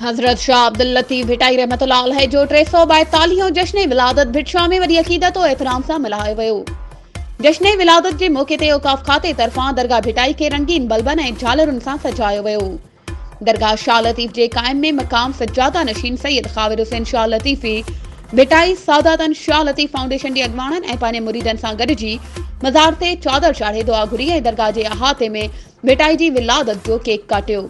حضرت شاهه عبداللطيف ڀٽائي رحمة الله عليه جو 342 هون جشن ولادت ڀٽ شاهه ۾ وڏي عقيدت و احترام سان ملهايو ويو. جشن ولادت جي موقعي تي اوقاف کاتي طرفان درگاهه ڀٽائي کي رنگين بلبن ۽ جهالرن سان سجايو ويو. درگاهه شاهه لطيف جي قائم ۾ مقام سجاده نشين سيد خاور حسين شاهه لطيفي ڀٽائي ساداتن شاهه لطيف فائونڊيشن جي اڳواڻن ۽ پنهنجي مريدن سان گڏجي مزار تي چادر چاڙهي دعا گهري ۽ درگاهه جي احاطي ۾ ڀٽائي جي ولادت جو ڪيڪ ڪاٽيو.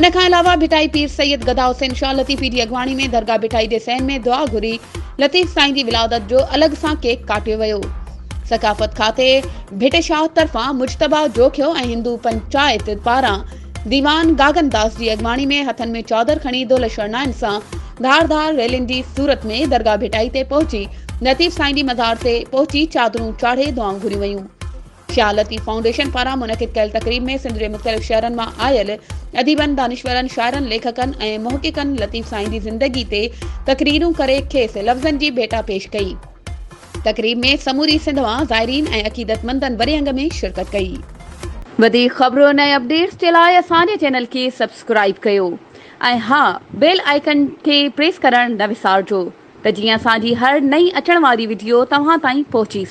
ان کان علاوه ڀٽائي پير سيد گدا حسين شاهه لطيفي جي اڳواڻي ۾ درگاهه ڀٽائي جي صحن ۾ دعا گهري لطيف سائين جي ولادت جو الڳ سان ڪيڪ ڪاٽيو ويو. ثقافت کاتي ڀٽ شاهه طرفان مجتبيٰ جوکيو ۽ هندو پنچائت پاران ديوان گاگن داس جي اڳواڻي ۾ هٿن ۾ چادر کڻي دهل شرنائين سان ڌار ڌار ريلين جي صورت ۾ درگاهه ڀٽائي تي پهچي لطيف سائين جي مزار تي پهچي چادرون چاڙهي دعائون گهريون ويون. شاهه لطيف فائونڊيشن پاران منعقد ڪيل تقريب ۾ سنڌ جي مختلف شهرن مان آيل اديبن، دانشورن، شاعرن، ليکڪن ۽ محققن لطيف سائين جي زندگي تي تقريرون ڪري کيس لفظن جي ڀيٽا پيش ڪئي. تقريب ۾ سموري سنڌ مان زائرين ۽ عقيدتمندن وڏي انگ ۾ شرڪت ڪئي. وڌيڪ خبرن ۽ اپڊيٽس جي لاء اسان جي چينل کي سبسڪرائيب ڪيو ۽ ها بيل آئيڪن کي پريس ڪرڻ نه وسارجو ته جيئن اسان جي هر نئين اچڻ واري وڊيو توهان تائين پهچي سگهي.